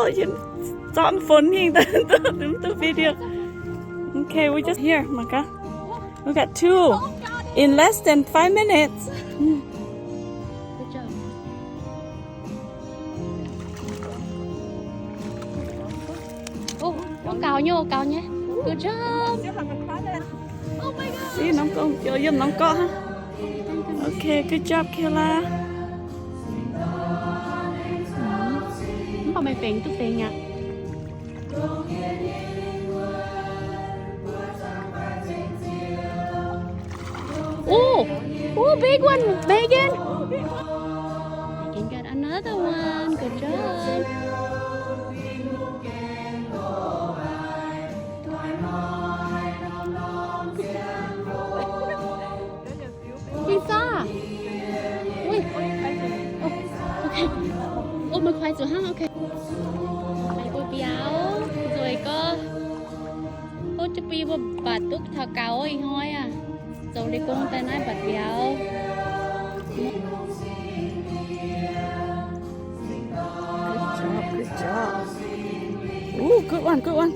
Zorqv phone hingh daaih, daaih, daaih, daaih video. Okay, we just here, mangc gaax. We got two in less than five minutes. Good job. Ov, ov, gaux nyei, gaux nyei. Good job. Ih, norm gong, yiem norm gorqv hnangv. Okay, good job, Kayla. Mv baac meih fingx duqv fingx aqv. Ooh, ooh, big one, Megan. Megan got another one. Good job. Lisa. Ui. Ov, okay. Ov, meih kuaix zuqc hnangv, okay. Meih mbuo biaux nzueic gorx. Ov, jienv bun yie mbuo mbatc duqv taux gaux ih hnoi aac. Zoux liuz gong daaih naaiv mbatc biaux. Good job, good job. Ooh, good one, good one.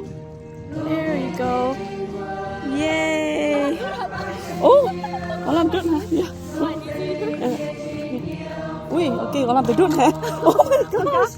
There you go. Yay. Ov, oix lamh ndutv haic. Ui, okay, oix lamh ndutv haic. Oh my gosh.